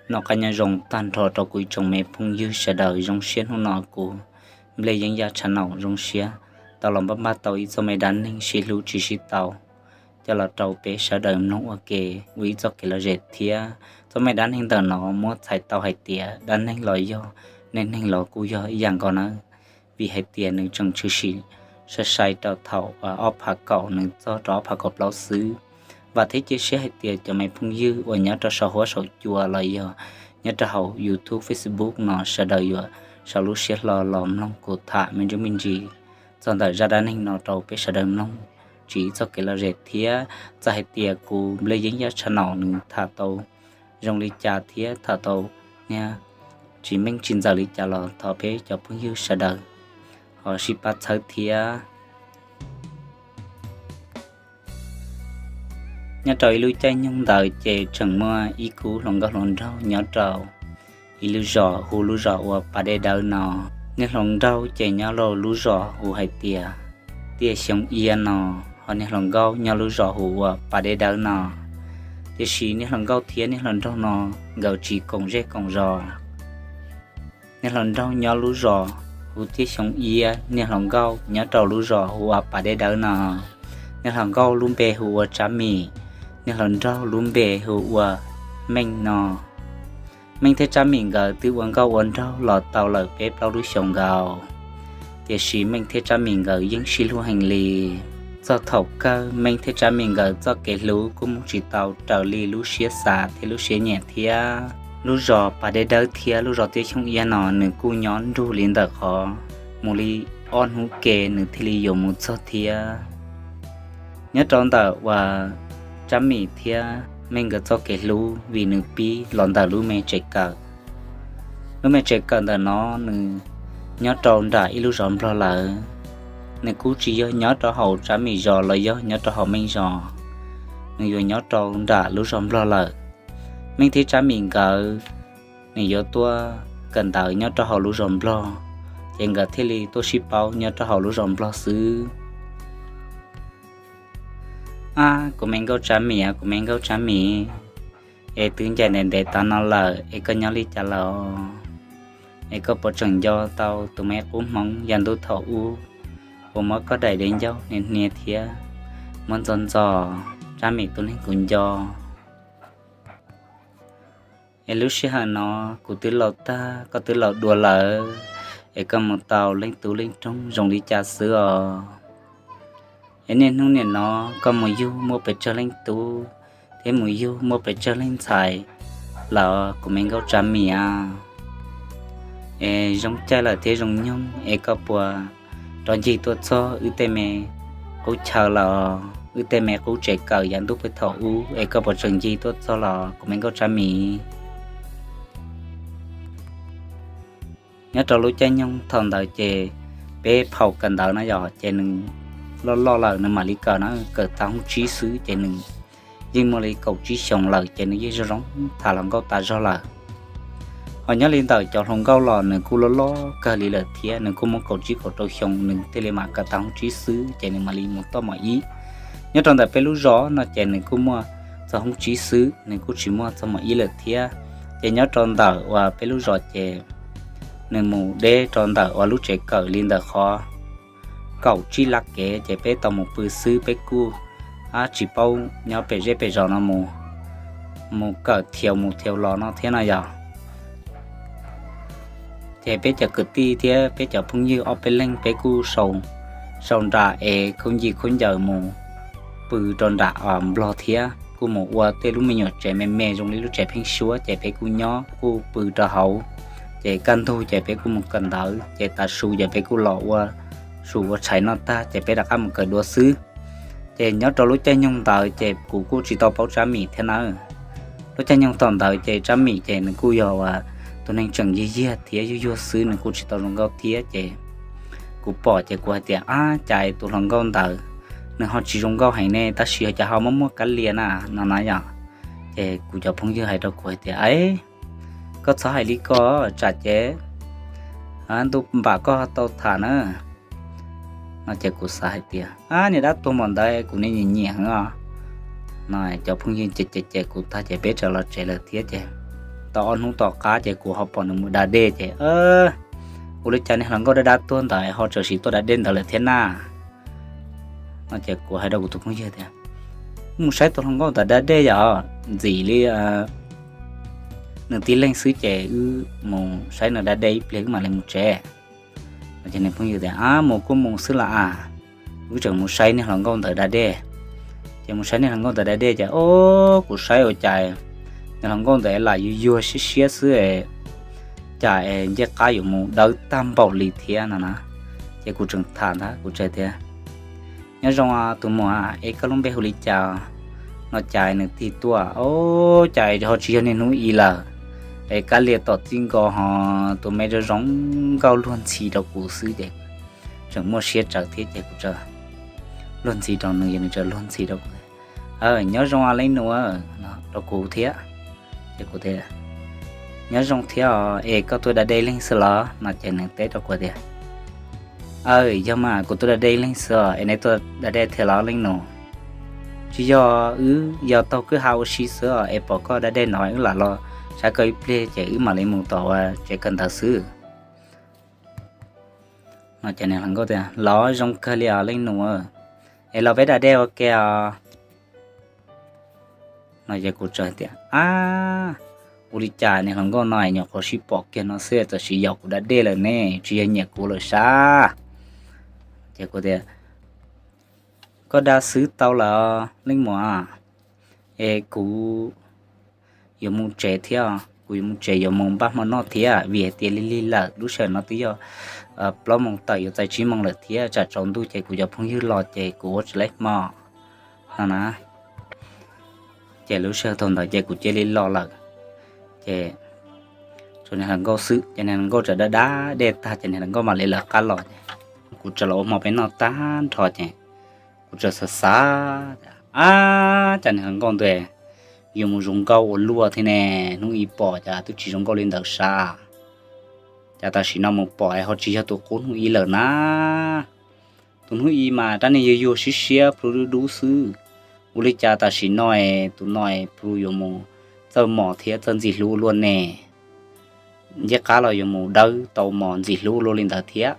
Noj qab nyob zoo tag nrho rau kuv ib tsoom me phooj ywg sawv daws. Zoo siab hnub no kuv Nplej Yeeb Yaj Channel zoo siab tau los npaj npaj tau ib txoj me dab neeg sib hlub tsis sib tau coj los rau peb sawv daws mloog ua ke, ua ib txoj kev lom zem thiab. Txoj me dab neeg ntawm no muab txhais tau hais tias dab neeg los yog neej neeg los kuj yog ib yam nkaus nawb, vim hais tias nws tseem tshwm sim sai sai rau thaum ob phav kaum nws txog rau ob phav kaum plaub xwb. Vam thiab cia siab hais tias cov me phooj ywg uas nyob rau saum huab saum cua los yog nyob rau hauv YouTube, Facebook no sawv daws yuav sau lub siab hlo los mloog kuv tham me ntsis me ntsis txog ntawm zaj dab neeg no rau peb sawv daws mloog tsis ib txoj kev lom zem thiab. Txawm hais tias kuv Nplej Yeeb Yaj Channel nws tham tau zoo li cas thiab tham tau niag tsis meej tsis ntxaws li cas los thov peb cov phooj ywg sawv daws ho sib pab txhawb thiab. Nyob rau ib lub caij nyoog ntawd ces tseem muaj ib khub hluas nkauj hluas nraug nyob rau ib lub zos hu lub zos ua Pas Dej Dawb no. Niag hluas nraug ces nyob rau lub zos hu hais tias Tiaj Xyoo Iab no, ho niag hluas nkauj nyob lub zos hu ua Pas Dej Dawb no. Tiam sis niag hluas nkauj thiab niag hluas nraug no nkawd tsis koom zej koom zos. Niag hluas nraug nyob lub zos hu Tiaj Xyoo Iab, niag hluas nkauj nyob rau lub zos hu ua Pas Dej Dawb no. Niag hluas nkauj lub npe hu ua Tsab Mim, niag hluas nraug lub npe hu ua Meej no. Meej thiab Tsab Mim nkawd twb ua nkauj ua nraug los tau lawm peb plaub lub xyoos nkaus, tiam sis Meej thiab Tsab Mim nkawd yeej sib hlub heev li. Txog thaum kawg Meej thiab Tsab Mim nkawd txoj kev hlub kuj mus tsis tau raws li lub siab xav thiab lub siab nyiam thiab. Lub zos Pas Dej Dawb thiab lub zos Tiaj Xyoo Iab no nws kuj nyob nrug li ntawm qhov mus li ob hnub ke nws thiaj li yuav mus txog thiab. Nyob rau ntawm uas Tsab Mim thiab Meej nkawd txoj kev hlub vim nws pib los ntawm lub me tsev kawm. Lub me tsev kawm ntawm no nws nyob rau nram ib lub zos Nplog lawm. Nws kuj tsis yog nyob rau hauv Tsab Mim zos los yog nyob rau hauv Meej zos, nws yuav nyob rau nram lub zos Nplog lawm. Meej thiab Tsab Mim nkawd nws yuav tuaj kawm ntawv nyob rau hauv lub zos Nplog, ces nkawd thiaj li tuaj sib paub nyob rau hauv lub zos Nplog xwb. Ab, kuv me nkauj Tsab Mim, kuv me nkauj Tsab Mim, es twb ncaim ntev ntev tav no lawm es koj nyob li cas lawm? Es koj puas tseem nco tau tus me qub hmoov yav ntuj thaum ub uas muab koj daim dev ncauj hnia hnia thiab muab ntxo ntxo? Tsab Mim tus neeg kuv nco, es lub sij hawm no kuv twb laus tag, koj twb laus dua lawm, es koj mus tau leej tub leej roog zoo li cas xwb os? Es niaj hnub nim no koj mus yug muaj pes tsawg leej tub thiab mus yug muaj pes tsawg leej ntxhais lawm, kuv me nkauj Tsab Mim? Es zoo caij lawm thiab zoo nyoog es koj puas rov ncig tuaj txog wb tej me qub chaw lawm, wb tej me qub tsev kawm yav ntuj peb thaum ub es koj puas tseem ncig tuaj txog los, kuv me nkauj Tsab Mim? Nyob rau lub caij nyoog thaum ntawd ces peb phaum kawm ntawv no yog ces nws loj loj lawm nws mam li kawm na, kawm tag hoob tsib xwb ces nws yeej muaj li kaum tsib xyoos lawm ces nws yeej zoo zoo tham hluas nkauj tas zog lawm. Ho nyob li ntawm cov hluas nkauj los nws kuj loj loj kawg li lawm thiab, nws kuj muaj kaum tsib kaum rau xyoo nws thiaj li mam kawm tag hoob tsib xwb ces nws mam li mus toj mos ib. Nyob rau ntawm peb lub zos no ces nws kuj muaj txog hoob tsib xwb, nws kuj tsis muaj txog mos ib lawm thiab. Ces nyob rau ntawm uas peb lub zos ces nws mus deb rau ntawm uas lub tsev kawm li ntawm qhov kaum tsib lab kev ces peb tau mus pw xwb, peb kuj tsis paub nyob pem zej pem zos no mus, mus kawm thiaus mus thiaus los no thiab no yog. Ces peb cov kwv tij thiab peb cov phooj ywg ob peb leeg peb kuj sau nra es khaub ncaws khaub ncaws mus pw rau nram Nplog thiab, kuj mus ua tej lub me nyuam tsev me me zoo li lub tsev pheeb suab ces peb kuj nyob kuj pw rau hauv. Ces kaj ntug ces peb kuj mus kawm ntawv ces tav su ces peb kuj los ua su ua tshais noj tag ces peb rov qab mus kawm dua xwb. Ces nyob rau lub caij nyoog ntawd ces kuv kuj tsis tau paub Tsab Mim thiab nawb. Lub caij nyoog thaum ntawd ces Tsab Mim ces nws kuj yog uas tus neeg tseem yig yiag thiab yuag yuag xwb, nws kuj tsis tau zoo nkauj thiab ces kuv pom ces kuv hais tias, ab, cas tus hluas nkauj ntawd nws ho tsis zoo nkauj heev ne, tab sis cas ho muaj muaj kab lia na no na yom. Ces kuv cov phooj ywg hais rau kuv hais tias, ab, koj txhob hais li ko, tsam ces ntuj npam koj tau tham na. No ces kuv xav hais tias, ab, niag dab tuag mos ntawd kuv niaj nyiam nyiam heev os. No cov phooj ywg ces cem cem kuv tag ces peb txawm los tsev lawm thiab ces tau ob hnub tom qab ces kuv ho pom nws mus da dej ces, ua li cas niag hluas nkauj dab dab tuag ntawd ho txawm sim tuaj da dej ntawd lawm thiab na? No ces kuv hais rau kuv tus phooj ywg tias, mus saib tus hluas nkauj ntawd da dej yom, ntxim li nws tib leeg xwb ces wb mus saib nws da dej ib pliag wb mam li mus tsev. Ces nws phooj ywg tias, ab, mus kuj mus xwb las as, wb tseem mus saib niag hluas nkauj ntawd da dej. Ces mus saib niag hluas nkauj ntawd da dej ces, o, kuv saib ua cas niag hluas nkauj ntawd lam yuag yuag siab siab xwb, cas es ncej qab yuav mus dawb tag npaum li thiab no na. Ces kuv tseem tham ntag, kuv tseem tias, nyob zoo tus muam, es koj lub npe hu li cas? No cas nws tig tuaj, o, cas ho tsis yog niaj hnub i lawm, es kab lia tom txij nkaus ho tus me zoo zoo nkauj luag ntxhi rau kuv xwb ces tseem muaj siab tsawv thiab ces kuv txawm luag ntxhi rau nws, nws txawm luag ntxhi rau kuv, nyob zoo leej nus, rau kuv thiab. Ces kuv tias, nyob zoo thiab os, es koj tuaj da dej ib leeg xwb los? No ces nws teb rau kuv tias, aw, yog mas, kuv tuaj da dej ib leeg xwb os, es neb tuaj da dej thiab los leej nus? Tsis yog, wb yog taug kwj ha ua si xwb os, es pom koj da dej no wb lam los saib koj ib pliag ces wb mam li mus tom tsev kawm ntawv xwb. No ces niag hluas nkauj tias, los zoo kawg li os leej nus, es los peb da dej ua ke os. No ces kuv txawm tias, ab, ua li cas niag hluas nkauj no nyuam qhuav sib pom kiag no xwb txawm sim yaum kuv da dej lawm ne, tsis yog nyiam kuv lawm sas? Ces kuv tias, koj da xwb tau lawm leej muam, es kuv yuav mus tsev thiab, kuv yuav mus tsev yuav mus npaj hmo noj thiab vim hais tias lig lig lawm, lub sij hawm no twb yog plaub moos tawm yuav txais tsib moos lawm thiab tsam tsaus ntuj ces kuv cov phooj ywg los ces kuv ua tsis laib hmo no na. Ces lub sij hawm thaum ntawd ces kuv cia li los lawm. Ces tshuav niag hluas nkauj xwb ces niag hluas nkauj txawm da da dej tag ces niag hluas nkauj mam li lawv qab los ces kuv txawm los ua hmo peb noj tag nrho ces kuv txawm xav xav, ab, cas niag hluas nkauj ntawd yuav mus zoo nkauj ua luaj thiab ne, hnub ib pom cas twb tsis zoo nkauj li ntawd sas, cas tam sim no mus pom ho tsis yog tus qub hnub ib lawm na. Tus hnub ib mas rab niag yuag yuag siab siab plhu dub dub xwb, ua li cas tam sim no tus no plhu yuav mus txawj mos thiab txawj ntxim hlub ua luaj ne, ncej qab los yuav mus dawb tau mos ntxim hlub ua luaj li ntawd thiab.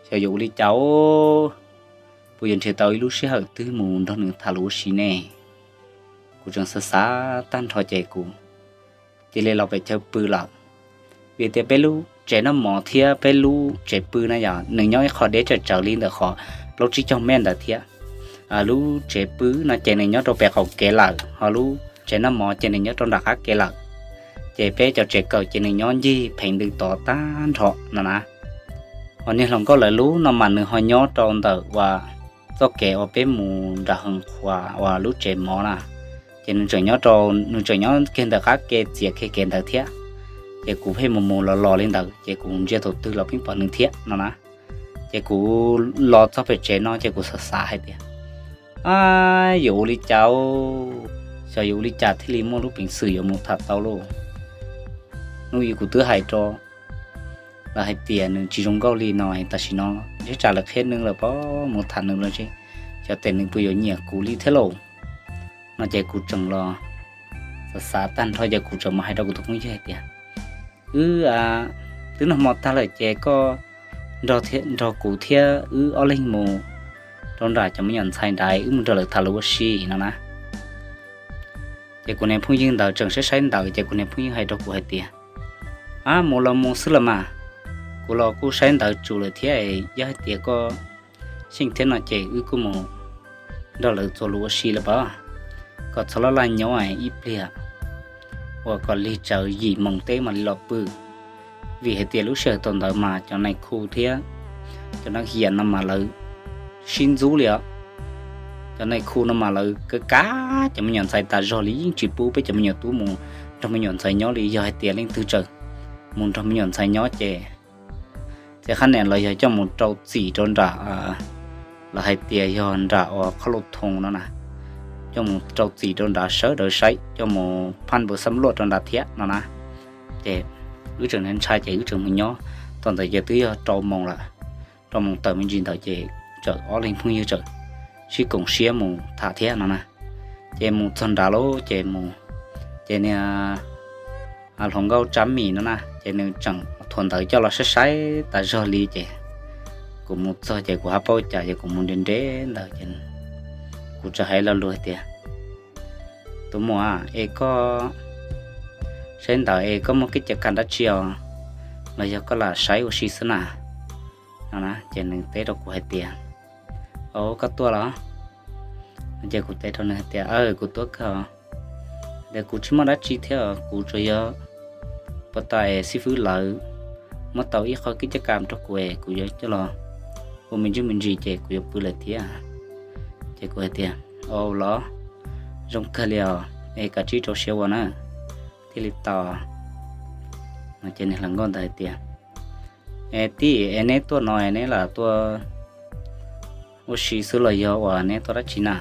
Xyov yuav ua li cas, puas yuav nrhiav tau ib lub sij hawm twg mus nrog nws tham lus ua si ne? Kuv tseem xav xav tag nrho ces kuv cia li los pem chaw pw lawm. Vim tias peb lub tsev noj mov thiab peb lub tsev pw na yog nws nyob ib qho deb tsawm tsawv li ntawm qhov plaub tsib caug mev ntawd thiab. Lub tsev pw no ces nws nyob rau pem qaum kev lawm, ho lub tsev noj mov ces nws nyob rau nram qab kev lawm. Ces peb cov tsev kawm ces nws nyob ncig pheev ntws tod tag nrho no na. Ho niag hluas nkauj lawv lub no mas nws ho nyob rau ntawm uas txoj kev uas peb mus nram Hwm Qhuas uas lub tsev mov na, ces nws tseem nyob rau, nws tseem nyob kiag ntawm qab kev txiav kiag kev ntawd thiab. Ces kuv pheej mus mus los los li ntawd ces kuv ntsia thaum twg los pheej pom nws thiab no na. Ces kuv los txog pem tsev no ces kuv xav xav hais tias, ab, yuav ua li cas, xyov yuav ua li cas thiaj li muaj lub peev xwm yuav mus tham tau lauj. Hnub ib kuv twb hais rau lawv hais tias nws tsis zoo nkauj li no, tam sim no ntshe tsam lawv qhia nws lawm pob, mus tham nws los ntshe xyov tes nws puas yuav nyiam kuv li thiab lauj. No ces kuv tseem los xav xav tag nrho ces kuv tseem mus hais rau kuv tus phooj ywg hais tias, wb twb noj hmo tag lawm ces koj nrog kuv thiab wb ob leeg mus rau nram cov me nyuam ntxhais nrad, wb mus nrog lawv tham lus ua si no na. Ces kuv niag phooj ywg ntawd tseem saib saib ntawd ces kuv niag phooj ywg hais rau kuv hais tias, ab, mus los mus xwb los mas, kuv los kuj saib ntawd tsum lawm thiab, yog hais tias koj xyeej thiab no ces wb kuj mus nrog lawv txuas lus ua si lawm pob, kom txhob laj laj nyob ib pliag uas kom lig tsawv yim moos teb mam li los pw. Vim hais tias lub sij hawm thaum ntawd mas cov nais khu thiab cov neeg hiam no mas lawv sib ntxub li os. Cov nais khu no mas lawv kav kav cov me nyuam ntxhais tas zog li, yeej tsis pub peb cov me nyuam tub mus nrog me nyuam ntxhais nyob li. Yog hais tias leej twg tseem mus nrog me nyuam ntxhais nyob ces txiv qhab niam los yog coj mus rau txim rau nram, lawv hais tias yog nram uas qhob lauj thoo no na, coj mus rau txim rau nrad sawv daws saib, coj mus phaj npus xab luaj rau nrad thiab no na. Ces wb tseem ntshai ces wb tseem mus nyob. Thaum ntawd ces twb yog rau moos lawm, rau moos tawm me ntsis ntawd ces txawm ob leeg phooj ywg txawm sib koom siab mus tham thiab no na. Ces mus txog nrad lauj ces mus, ces niag hluas nkauj Tsab Mim no na, ces nws tseem thuav ntawv coj los saib saib tas zog li ces kuv mus txog ces kuv hab paub cas ces kuv mus nres nres ntawd ces kuv txawm hais lo lus hais tias, Tus muam, es koj saib ntawv es koj muaj kev cai kam dab tsi os, los yog koj lam saib ua si xwb na? No ces nws teb rau kuv hais tias, Au, koj tuaj los? Ces kuv teb rau nws hais tias, Aw, kuv tuaj kawg os. Tias kuv tsis muaj dab tsi thiab, kuv tsuas yog puas tas es xib fwb lawv muab tau ib qho kev cai kam rau kuv es kuv yuav coj los ua me ntsis me ntsis ces kuv yuav pw lawm thiab. Ces kuv hais tias, Au los, zoo kawg li os, es kav tsij rau siab ua na, thiaj li tau. No ces nws hluas nkauj ntawd hais tias, Es tij, es neb tuaj no es neb lam tuaj ua si xwb los yog uas neb tuaj dab tsi na?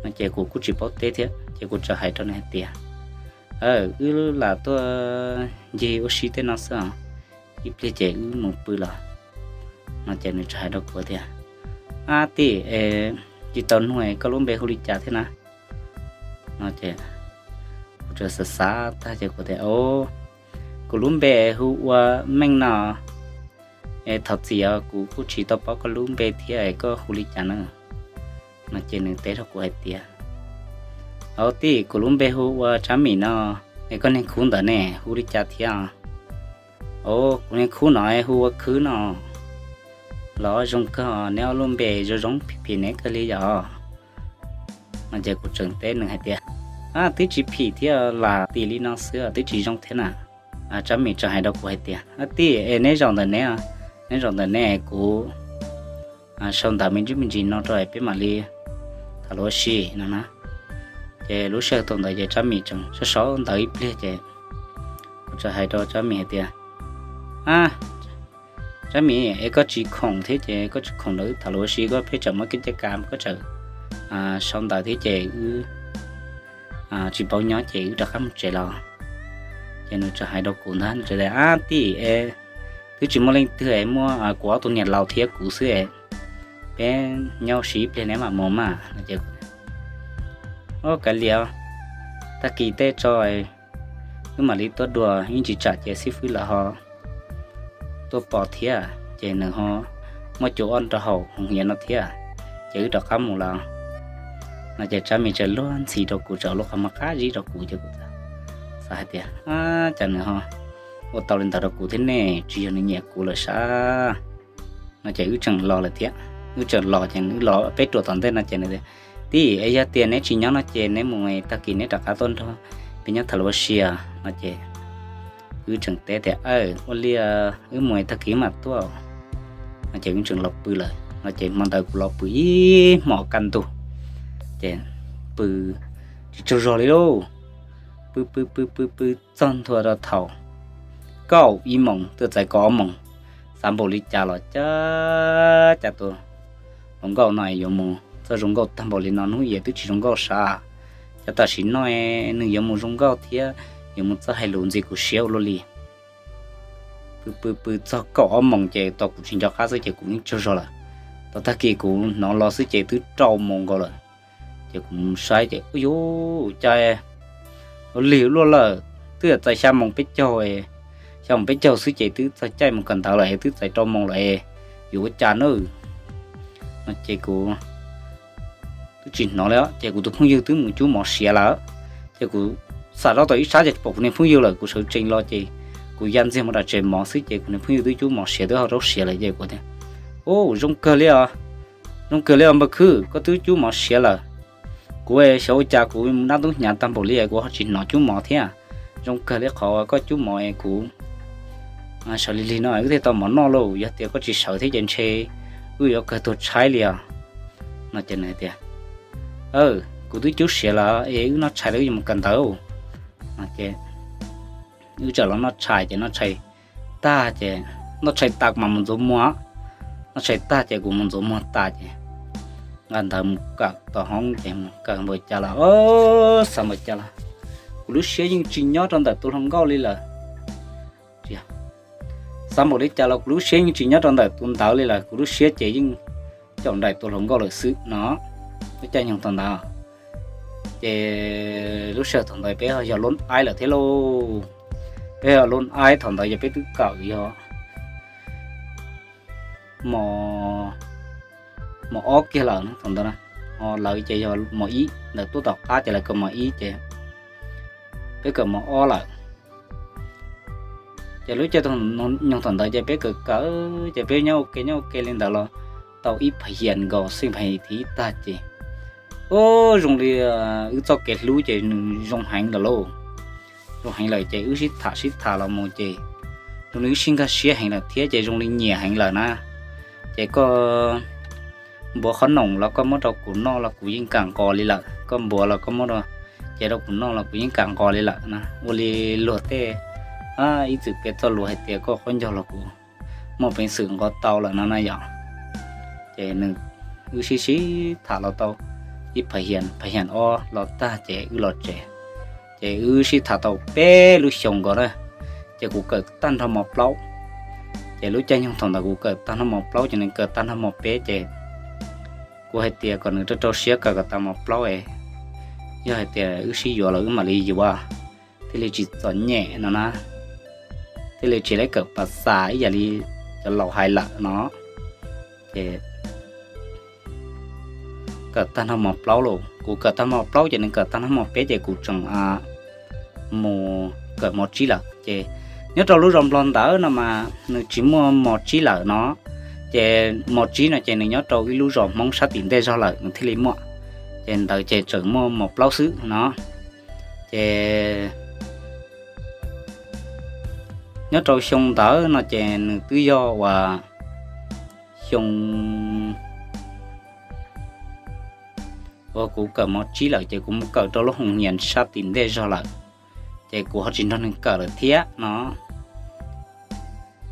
No ces kuv kuj tsis paub teb thiab ces kuv txawm hais rau nws hais tias, Aw, wb lam tuaj ncig ua si tej no xwb os, ib pliag ces wb mus pw los. No ces nws txawm hais rau kuv tias, Ab tij, es tsis tau nug koj lub npe hu li cas thiab na? No ces kuv txawm xav xav tag ces kuv tias, Au, kuv lub npe hu ua Meej no, es thov txim os, kuv kuj tsis tau paub koj lub npe thiab, es koj hu li cas na? No ces nws teb rau kuv hais tias, Au tij, kuv lub npe hu ua Tsab Mim no, es koj niag khub ntawd ne hu li cas thiab? Au, kuv niag khub no hu ua Khwb no. Los zoo kawg, neb ob lub npe zoo zoo phim phim neb kawg li yom. No ces kuv tseem teb nws hais tias, Ab, twb tsis phim thiab, lam tim li no xwb twb tsis zoo thiab na. Tsab Mim tseem hais rau kuv hais tias, Ab tij, es neb zaum ntawm neb, neb zaum ntawm neb, kuv sau ntawv me ntsis me ntsis no rau peb mam li tham lus ua si no na. Ces lub sij hawm thaum ntawd ces Tsab Mim tseem sau sau ntawv ib pliag ces kuv txawm hais rau Tsab Mim hais tias, Ab, Tsab Mim, es koj tsis khoom thiab ces koj tsis khoom ntawd wb tham lus ua si, koj pheej tseem muaj kev cai kam, koj tseem sau ntawv thiab ces wb tsis paub nyob ces wb rov qab mus tsev los. Ces nws txawm hais rau kuv ntag, nws txawm tias, Ab tij, es twb tsis muaj leej twg, muaj kuv ob tug niam laus thiab kuv xwb, peb nyob ua si ib pliag neb mam mus mas. No ces, Au, kav liam, tag kis tej tso wb mam li tuaj dua, ib ntsis tsam ces xib fwb lawv ho tuaj pom thiab ces nws ho muaj cua ob nrog haus hoos hiav no thiab, ces wb rov qab mus lawm. No ces Tsab Mim txawm luag ntxhi rau kuv, txawm lub qhov muag qab zib rau kuv ces kuv xav hais tias, Ab, cas nws ho ua tau li ntawd rau kuv thiab ne, tsis yog nws nyiam kuv lawm sas. No ces wb tseem los lawm thiab. Wb tseem los ces wb los peb ruam tom ntej no ces nws tias, Tij, es yog tias neb tsis nyob no ces neb mus, tag kis neb rov qab tuaj nrog peb nyob tham lus ua si. No ces wb tseem teb tias, Aw, ua li wb mus tag kis mam tuaj. No ces wb tseem los pw lawm. No ces hmo ntawd kuv los pw ib hmos kaj ntug ces pw tsis tsaug zog li lauj. Pw pw pw pw pw txog ntua rau thaum kaum ib moos twb txais kaum ob moos, xav npaum li cas los cas, cas tus hluas nkauj no yuav mus txawj zoo nkauj tag npaum li no, hnub ib twb tsis zoo nkauj sas, cas tam sim no nws yuav mus zoo nkauj thiab yuav mus txawj hais lus ntxim kuv siab ua luaj li. Pw pw pw txog kaum ob moos ces tau kuv tsis nco qab xwb ces kuv yeej tsaug zog lawm. Tau tag kis kuv hnov los xwb ces twb rau moos nkaus lawm. Ces kuv saib ces, Ua yuv, cas ua lig luaj lawm, twb txais xya moos peb caug, xya moos peb caug xwb ces twb txog caij mus kawm ntawv lawm, twb txais rau moos lawm, yuav ua cas na? No ces kuv twb tsis hnov li, ces kuv tus phooj ywg twb mus cub mov siav lawm. Ces kuv xam zoj tau ib sab ces pom kuv niag phooj ywg lawm, kuv sawv tsees los ces kuv ya ntxiag mus nram tsev mov xwb ces kuv niag phooj ywg twb cub mov siav twb ho raub siav lawm ces kuv tias, Ub, zoo kawg li os, zoo kawg li os npawg Khwb, koj twb cub mov siav lawm. Kuv xyov ua cas kuv mus dab ntub hnyav tag npaum li kuv ho tsis hnov cub mov thiab. Zoo kawg li qhov koj cub mov es kuv sawv lig lig no wb thiaj tau mov noj lauj, yog tias koj tsis sawv thiab ces ntshe wb yuav kawg tuag tshaib li os. No ces nws tias, Kuv twb cub siav lawm es wb noj tshais lawm wb yuav mus kawm ntawv. No ces wb txawm los noj tshais ces noj tshais tag ces, noj tshais tas kuv mam mus ntxuav muag. Noj tshais tag ces kuv mus ntxuav muag tas ces nqa ntawv mus kawm tom hoob ces mus kawm npaum cas los, xav npaum cas los kuv lub siab yeej tsis nyob rau ntawm tus hluas nkauj li lawm. Xav npaum li cas los kuv lub siab yeej tsis nyob rau ntawm tus ntawd li lawm, kuv lub siab ces yeej caum nraim tus hluas nkauj lawm xwb no. Lub caij nyoog thaum ntawd ces lub sij hawm thaum ntawd peb yog lub aib lawm thiab lauj. Peb yog lub aib thaum ntawd ces peb twb kawm yog mos ob kiag lawm thaum ntawd, ho lawv ces yog mos ib, ntawm tuaj tom qab ces lawv kawm mos ib ces peb kawm mos ob lawm. Ces lub caij nyoog thaum ntawd ces peb kawm kawm ces peb nyob ua ke nyob ua ke li ntawd los tau ib phav yas nkaus xeej phav yas thiv ib tag ces, ub, zoo li wb txoj kev hlub ces nws zoo heev lawm lauj. Zoo heev lawm ces wb sib tham sib tham los mus ces zoo li wb sib nkag siab heev lawm thiab ces zoo li nyiam heev lawm na. Ces koj npuav qhob noom los koj muab rau kuv noj los kuv yeej kam nqos li lawm, koj npuav los koj muab rau, ces rau kuv noj los kuv yeej kam nqos li lawm na. Ua li luag tej ib txwm piav txoj lus hais tias koj quab ncaug los kuv muaj peev xwm nqos tau lawm no na yom. Ces nws, wb sib sib tham los tau ib phav yas, phav yas ob los tag ces wb los tsev. Ces wb sib tham tau peb lub xyoos nkaus na, ces kuv kawm tag nrho mos plaub. Ces lub caij nyoog thaum ntawd kuv kawm tag nrho mos plaub ces nws kawm tag nrho mos peb ces kuv hais tias kom nws rau rau siab kawm kom tag mos plaub es yog hais tias wb sib yuav los wb mam li yuav, thiaj li tsis txom nyem no na, thiaj li tsis lab kawm pas xas ib yam li cov laus hais lawm no. Ces kawm tag nrho mos plaub los kuv kawm tag mos plaub ces nws kawm tag nrho mos peb ces kuv tseem mus kawm mos tsib lawm. Ces nyob rau lub zos Nplog ntawd no mas nws tsis muaj mos tsib lawm no, ces mos tsib no ces nws nyob rau ib lub zos Hmoob sab tim ntej zog lawm nws thiaj li muaj. Ces ntawd ces tseem muaj mos plaub xwb no. Ces nyob rau xyoo ntawd no ces nws twb yog uas xyoo uas kuv kawm mos tsib lawm ces kuv mus kawm rau lub hoos nyas sab tim ntej zog lawm, ces kuv ho tsis nrog nws kawm lawm thiab no.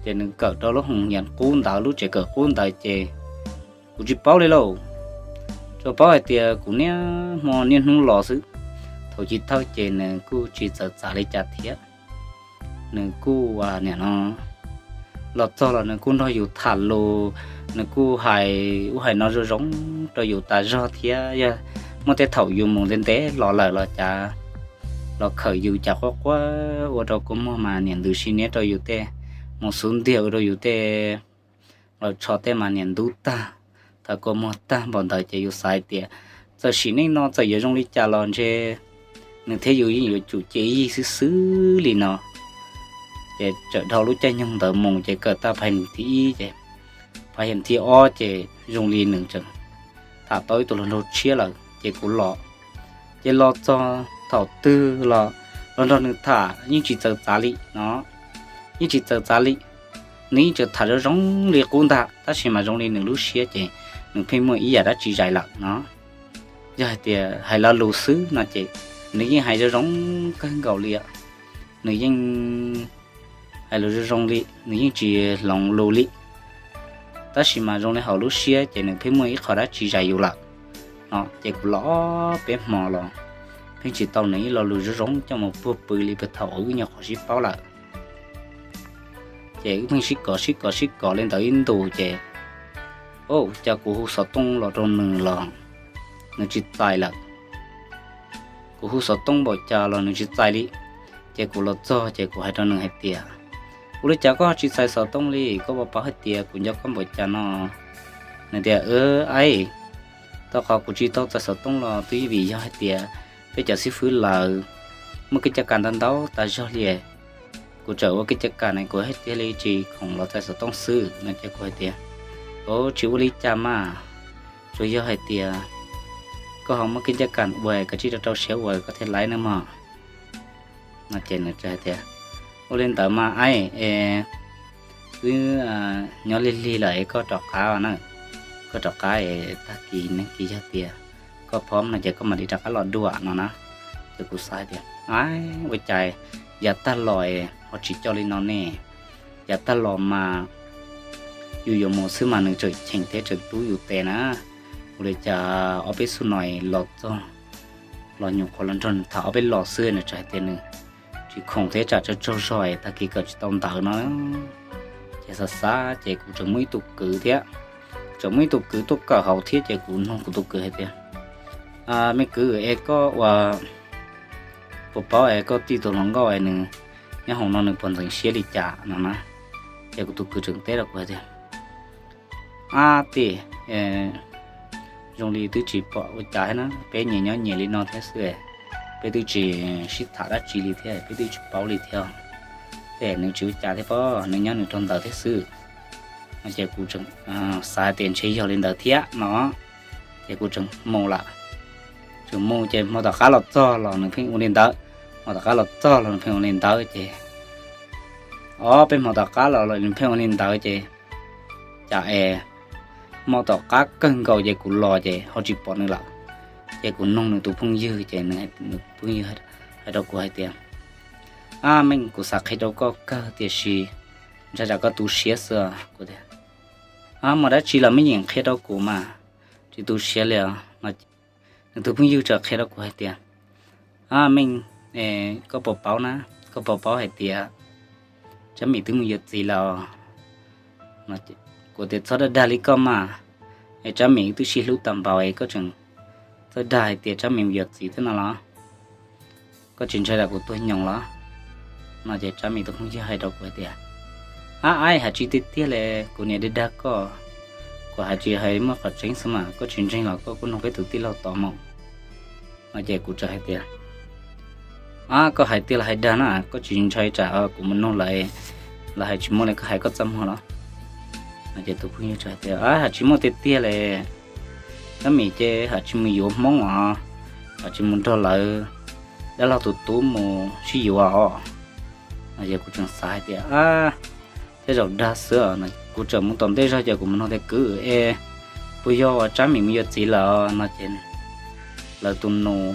Ces nws kawm rau lub hoos nyas qub ntawd, lub tsev kawm qub ntawd ces kuv tsis paub li lauj, tsuas paub hais tias kuv niaj hmo niaj hnub los xwb. Thaum chiv thawj ces nws kuj tsis txawv txav li cas thiab, nws kuj nim no los txog los nws kuj nrog yus tham lus, nws kuj hais ub hais no zoo zoo rau yus tas zog thiab. Yog muaj tej thaum yus mus ntev ntev los lawm los cas los khawm yus cas quaj quaj ua rau kua muag mas niam ntws sib niab rau yus tej, mus xub ntiag ua rau yus tej, los tsho tej mas niam ntub tag. Thaum kua muag tag npaum ntawd ces yus xav hais tias txawm sim neej no txawm yuav zoo li cas los ntshe nws thiab yus yeej yuav tsum cia yig xwb xwb li no. Ces txawm dhau lub caij nyoog ntawd mus ces kawm tag phav thib ib ces phav thib ob ces zoo li nws tseem tham tau ib tug hluas nraug tshiab lawm ces kuv los. Ces los txog thaum twg los los nrog nws tham yeej tsis txawv txav li no, yeej tsis txawv txav li. Nws yeej tseem tham zoo zoo li qub ntag tab sis mas zoo li nws lub siab ces nws pheej muaj ib yam dab tsi zais lawm no. Yog hais tias hais lo lus xwb no ces nws yeej hais zoo zoo kawg nkaus li, nws yeej hais lus zoo zoo li, nws yeej tsis hloov lus li. Tab sis mas zoo li hauv lub siab ces nws pheej muaj ib qho dab tsi zais yus lawm no. Ces kuv los peb hmo los pheej tsis tau nws ib lo lus zoo zoo coj mus puag pw li puag thaum uas wb nyuam qhuav sib paub lawm. Ces wb pheej sib kov sib kov sib kov li ntawd ib ntus ces, o, cas kuv hu xov tooj los rau nws los nws tsis txais lawm. Kuv hu xov tooj npaum cas los nws tsis txais li. Ces kuv los txog ces kuv hais rau nws hais tias, ua li cas koj tsis txais xov tooj li, koj puas paub hais tias kuv nco koj npaum cas no? Nws tias, aib, tau qhov kuv tsis tau txais xov tooj los twb vim yog hais tias peb cov xib fwb lawv muaj kev caj kam ntau ntau tas zog li. Kuv txawm ua kev caj kam ne kuv thiaj li tsis khoom los txais xov tooj xwb no. Ces kuv hais tias, o, tsis ua li cas mas, tsuas yog hais tias koj ho muaj kev caj kam ua koj tsis rau rau siab ua koj thiaj laib nawb mog. No ces nws hais tias, ua li ntawd mas aib, es wb nyob lig lig lawm es koj rov qab na, koj rov qab es tag kis neeg kis yog tias koj phob no ces koj mam li rov qab los dua no na. Ces kuv xav hais tias, aib, ua cas yav tag los ho tsis coj li no ne? Yav tag los mas yus yuav mus xwb mas nws tseem cheem thiab tseem rub yus tes na. Ua li cas ob peb xub no los txog los nyuam qhuav los nrog nws tham ob peb los xwb nws tseem hais tias nws tsis khoom thiab tsam tsaug tsaug zog tag kis kawm tsis tau ntawv no. Ces xav xav ces kuv tseem muaj ib tug kwv thiab, tseem muaj ib tug kwv tuaj kawm hauv thiab ces kuv nug kuv tus kwv hais tias, me kwv, es koj ua puas paub es koj tij tus hluas nkauj es nws nyob hauv no nws puas ntxeev siab li cas no na. Ces kuv tus kwv tseem teb rau kuv hais tias, ab tim, zoo li twb tsis pom ua cas thiab na, peb nyias nyob nyias li no thiab xwb, peb twb tsis sib tham dab tsi li thiab, peb twb tsis paub li thiab. Tej nws tsis ua cas thiab pob, nws nyob nws rau ntawd thiab xwb. No ces kuv tseem xav hais tias ntshe yog li ntawd thiab no, ces kuv tseem mus lawm. Tseem mus ces hmo tom qab los txog los nws pheej ua li ntawd, hmo tom qab los txog los nws pheej ua li ntawd ces, ob peb hmo tom qab los los nws pheej ua li ntawd ces, cas es hmo tom qab kawg nkaus ces kuv los ces ho tsis pom nws lawm. Ces kuv nug nws tus phooj ywg ces nws, nws phooj ywg hais rau kuv hais tias, ab Meej, kuv xav qhia rau koj kawg tiam sis ntshai tsam koj tu siab xwb. Kuv tias, ab muaj dab tsi los Meej yeem qhia rau kuv mas, tsis tu siab li os. Nws tus phooj ywg txawm qhia rau kuv hais tias, ab Meej, koj puas paub na, koj puas paub hais tias Tsab Mim twb mus yuav txiv lawm? Kuv tias, txhob dag dag li koj mas, es Tsab Mim twb sib hlub tag npaum es koj tseem txawj dag hais tias Tsab Mim mus yuav txiv thiab no los? Koj tsis ntshai tsam kuv tuag nyoos los? No ces Tsab Mim tus phooj ywg hais rau kuv hais tias, ab aib, hais tsis tiag tiag li, kuv niam dag dag koj, kuv hais tsis hais muaj qhov tseeb xwb mas, koj tsis ntseeg los koj kuj nug peb tus tij laug tod mus. No ces kuv txawm hais tias, ab koj hais tiag los hais dag na, koj tsis ntshai tsam kuv mus nug lawv, lawv hais tsis muaj li koj hais koj txaj muag los? No ces tus phooj ywg txawm hais tias, ab hais tsis muaj tiag tiag li, Tsab Mim ces hais tsis mus yuav Hmoob os, hais tsis mus nrog lawv dab laug tus tub mus sib yuav os. No ces kuv tseem xav hais tias, ab, tej zaum dag xwb, kuv txawm mus tom ntej zog ces kuv mus nug tias, kwv es puas yog uas Tsab Mim mus yuav txiv lawm? No ces lawv tus nus,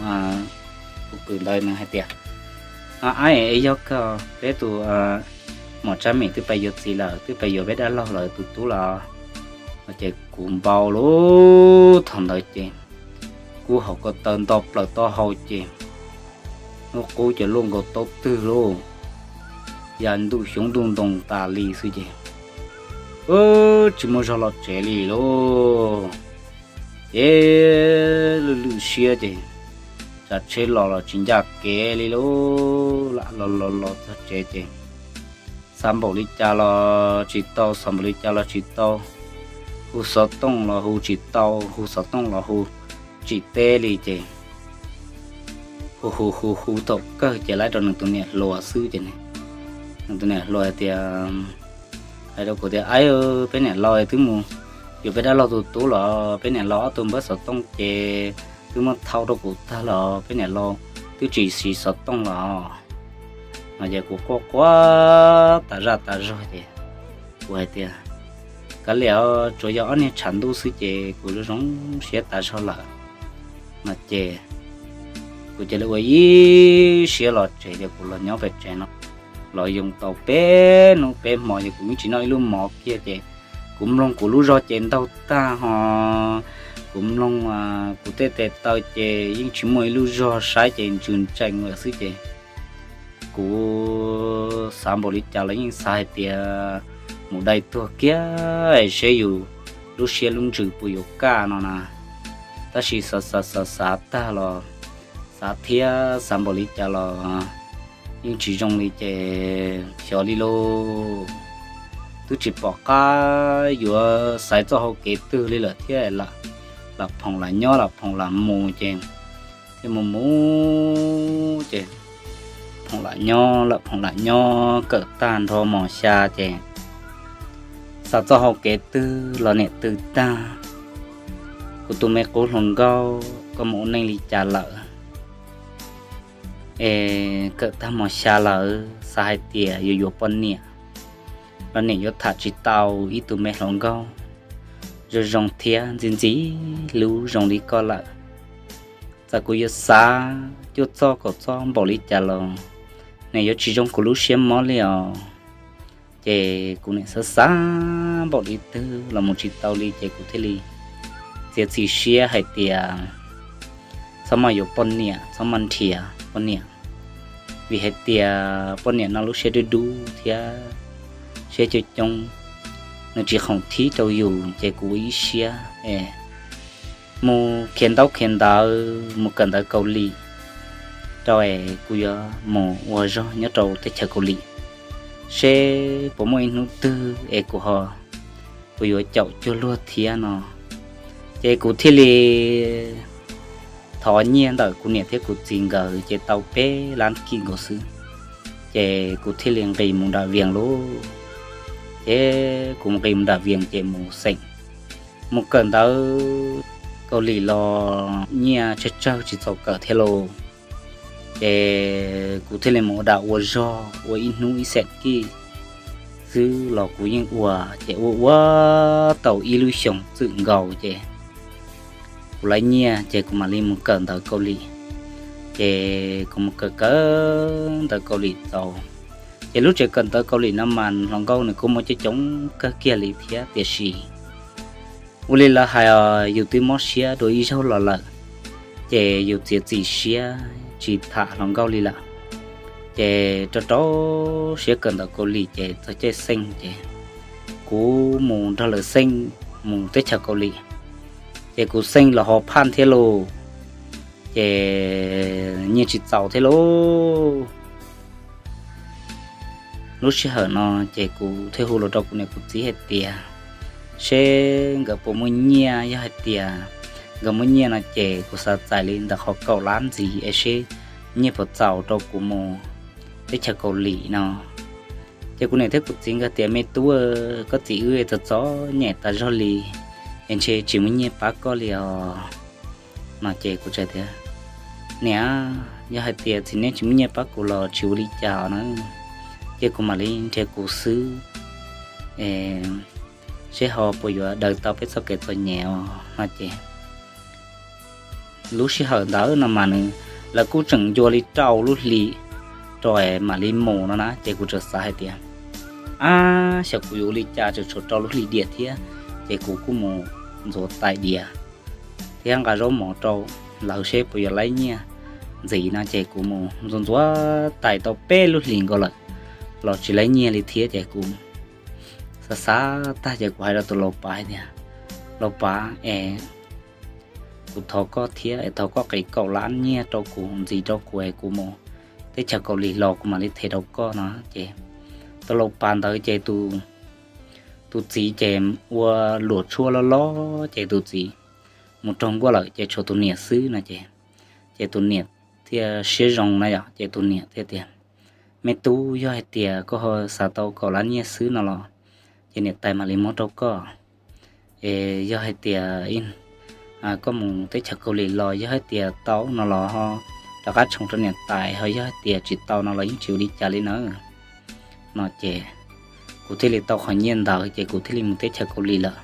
tus kwv ntawd nws hais tias, ab aib, yog kawg, peb tus muam Tsab Mim twb pais yuav txiv lawm, twb pais yuav peb dab laug lawv tus tub lawm. No ces kuv npau lub thaum ntawd ces kuv haus ko taw nto plaws taub hau ces lub qub ces luaj nkaus taub twg lauj, ya ntuj xyoob ntuj ntoo tas li xwb ces, tsis muaj zog los tsev li lauj. Ces lwj lwj siab ces tsav tsheb los los tsis ncaj kev li lauj, lam los los los txog tsev ces xav npaum li cas los tsis tau, xav npaum li cas los tsis tau, hu xov tooj los hu tsis tau, hu xov tooj los hu tsis teb li ces hu hu hu hu thaum kawg ces lawv rau nws tus niam hluas xwb ces nws tus niam hluas hais tias, hais rau kuv tias, aib, peb niam laus twb mus yuav peb dab laug tus tub los, peb niam laus ob tug npawb xov tooj ces twb muab thau rau kuv tag los, peb niam laus twb tsis siv xov tooj los. No ces kuv quaj quaj tas zaj tas zog ces kuv hais tias, kav liam, tsuas yog ob niag tshav ntuj xwb ces kuv zoo zoo siab tas zog lawm. No ces kuv cia li ua ib siab los tsev ces kuv los nyob pem tsev no, los yoo tau peb hnub peb hmo ces kuv yeej tsis noj ib lub mov kiag ces kuv mloog kuv lub zog ces ntaug tag ho, kuv mloog kuv tej tes taw ces yeej tsis muaj ib lub zog saib ces ntsws ntsees lawm xwb ces kuv xav npaum li cas los yeej xav hais tias mus dai tuag kiag seb yus lub siab lub ntsws puas yuav kaj no na. Tab sis xav xav xav xav tag los xav thiab xav npaum li cas los yeej tsis zoo li ces xyov li lauj. Twb tsis pom qab yuav xaiv txoj hau kev twg li lawm thiab, lam phoom lam nyob lam phoom lam mus ces thiaj mus mus ces phoom lam nyob lam phoom lam nyob kawm tag nrho mos xya ces xav txoj hau kev twg los niam twg tag. Kuv tus me qub hluas nkauj, koj mus ua neej li cas lawm? Es kawm tag mos xya lawm xav hais tias yuav yuav poj niam los niam yuav tham tsis tau ib tug me hluas nkauj zoo zoo thiab ntxim ntxim hlub zoo li koj lawm. Txawm kuv yuav xav cuaj txoj kaum txoj npaum li cas los nws yuav tsis zoo kuv lub siab mob li os. Ces kuv niam xav xav npaum li twg los mus tsis tau li ces kuv thiaj li txiav txim siab hais tias txhob maj yuav poj niam, txhob maj nrhiav poj niam, vim hais tias poj niam no lub siab dub dub thiab siab coob coob, nws tsis khoom thib rau yus ces kuv ua ib siab es mus khiav ntaub khiav ntawv mus kawm ntawv Kaus Lim, rau es kuv yuav mus ua zog nyob rau teb chaws Kaus Lim, seb puas muaj ib hnub twg es kuv ho puas yuav caum cuag luag thiab no. Ces kuv thiaj li thov nyiaj ntawm kuv niam thiab kuv txiv nkawd ces tau peb lab kij nkaus xwb, ces kuv thiaj li nqis mus nram Vias lauj. Ces kuv nqis mus nram Vias ces mus xeem, mus kawm ntawv Kaus Lim los nyiaj tsawg tsawg tsis txaus kawm thiab lauj. Ces kuv thiaj li mus ua dag ua zog ua ib hnub ib xeem kij xwb los kuv yeej ua, ces ua ua tau ib lub xyoos txwm nkaus ces kuv laiv nyiaj ces kuv mam li mus kawm ntawv Kaus Lim. Ces kuv mus kawm kawm ntawv Kaus Lim tau, ces lub tsev kawm ntawv Kaus Lim no mas hluas nkauj nws kuj muaj coob coob kawg kiag li thiab, tiam sis ua li lawv hais os, yus twb mob siab dua ib zaug los lawm, ces yus txiav txim siab tsis tham hluas nkauj li lawm. Ces rau rau siab kawm ntawv Kaus Lim ces txog caij xeej ces kuv mus nrog lawv xeej mus teb chaws Kaus Lim. Ces kuv xeej los ho phaj thiab lauj, ces nyiaj tsis txaus thiab lauj. Lub sij hawm no ces kuv thiaj hu los rau kuv niam kuv txiv hais tias seb nkawd puas muaj nyiaj, yog hais tias nkawd muaj nyiaj no ces kuv xav txais li ntawm qhov kaum lab ntxiv es seb nyiaj puas txaus rau kuv mus teb chaws Kaus Lim no. Ces kuv niam thiab kuv txiv nkawd tias me tub, koj txiv wb txom txom nyem tas zog li es ntshe tsis muaj nyiaj pab koj li os no. Ces kuv txawm tias niam, yog hais tias txiv neej tsis muaj nyiaj pab kuv los tsis ua li cas na, ces kuv mam li nrhiav kuv xwb, seb ho puas yuav daws tau peb txoj kev txom nyem os no. Ces lub sij hawm ntawd no mas nws, lawv kuj tseem ncua li rau lub hli rau mam li mus no na. Ces kuv txawm xav hais tias ab, xyov kuv yuav ua li cas tseem tshuav rau lub hli diam thiab, ces kuv kuj mus ntxuav tais diav thiab nqa zaub mov rau lawv seb puas yuav laib nyiaj ntxiv no. Ces kuv mus ntxuav ntxuav tais tau peb lub hlis nkaus lawm los tsis laib nyiaj li thiab. Ces kuv xav xav tag ces kuv hais rau tus lau pav hais tias lau pav es kuv thov koj thiab es thov koj qiv kaum lab nyiaj rau kuv ntxiv rau kuv es kuv mus teb chaws Kaus Lim los kuv mam li them rau koj no. Ces tus lau pav ntawd ces tus txiv ces ua luam tshuaj loj loj ces tus txiv mus raug nkuaj lawm ces tshuav tus niam xwb no. Ces ces tus niam thiaj siab zoo na yom, ces tus niam thiaj tias me tub, yog hais tias koj ho xav tau kaum lab nyiaj xwb no los ces niam tais mam li muab rau koj. Es yog hais tias koj mus teb chaws Kaus Lim los yog hais tias tau no los ho rov qab tshoov rau niam tais, ho yog hais tias tsis tau no los yeej tsis ua li cas li na no. Ces kuv thiaj li tau qhov nyiaj ntawd ces kuv thiaj li mus teb chaws Kaus Lim lawm.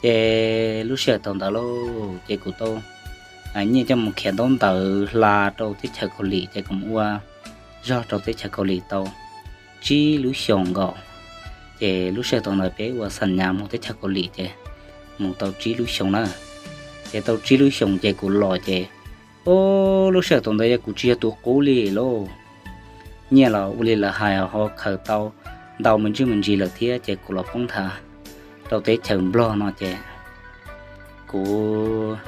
Ces lub sij hawm thaum ntawd lauj ces kuv tau nyiaj coj mus khiav ntaub ntawv hla rau teb chaws Kaus Lim ces kuv mus ua zog rau teb chaws Kaus Lim tau tsib lub xyoos nkaus. Ces lub sij hawm thaum ntawd peb ua xam nyas mus teb chaws Kaus Lim ces mus tau tsib lub xyoos na. Ces tau tsib lub xyoos ces kuv los ces, o, lub sij hawm thaum ntawd yog kuv tsis yog tus qub li lauj. Nyiaj los ua li lawv hais ho khaws tau ntau me ntsis me ntsis lawm thiab ces kuv los poob nthav rau teb chaws Nplog no ces kuv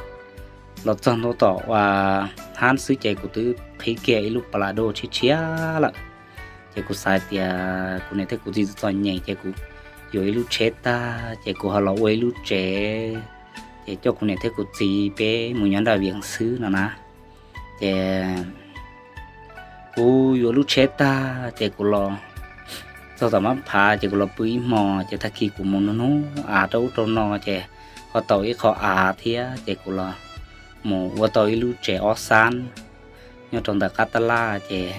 los txog ntua tom ua hab xwb ces kuv twb qhib kiag ib lub pas las dua tshiab tshiab lawm. Ces kuv xav hais tias kuv niam thiab kuv txiv txom txom nyem ces kuv yuav ib lub tsheb tag ces kuv ho los ua ib lub tsev, ces coj kuv niam thiab kuv txiv peb mus nyob nram Vias xwb no na. Ces kuv yuav lub tsheb tag ces kuv los txog tom Mab Phav ces kuv los pw ib hmo ces tag kis kuv mus nug nug av rau ub rau no ces ho tau ib qho av thiab ces kuv los mus ua tau ib lub tsev ob xab nyob rau ntawm qab tab laj ces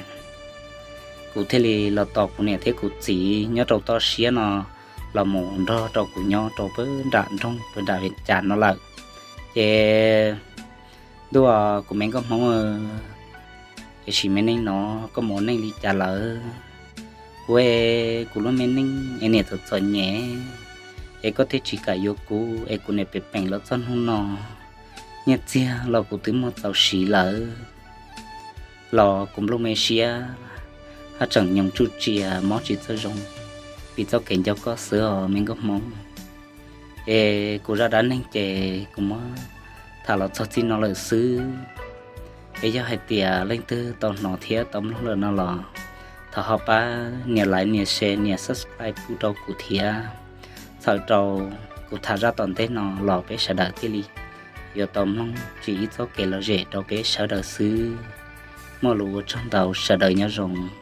kuv thiaj li los tos kuv niam thiab kuv txiv nyob rau toj siab no los mus nrog rau kuv nyob rau pem nram nroog pem nram Vias Cas no lawm. Ces ntuj, kuv me nkauj Hmoob, tiam sis me neej no koj mus ua neej li cas lawm? Kuv, kuv lub me neej es niam txom txom nyem es koj thiaj tsis kam yuav kuv es kuv niam pem peem los txog hnub no, nyiaj txiag los kuv twb muag txaus siv lawm los kuv nplooj me siab haj tseem nyoos tsuj tsias mob tsis txawj zoo, vim txoj kev nco koj xwb os me nkauj Hmoob. Es kuv zaj dab neeg ces kuv muab tham los txog txij no lawm xwb. Es yog hais tias leej twg tau hnov thiab tau mloog lawm no los thov ho pab nias like, nias share, nias subscribe pub rau kuv thiab. Txhawm rau kuv tham zaj tom ntej no los peb sawv daws thiaj li yuav tau mloog tsis ib txoj kev lom zem rau peb sawv daws xwb. Muaj lus ua tsaug ntau, sawv daws nyob zoo.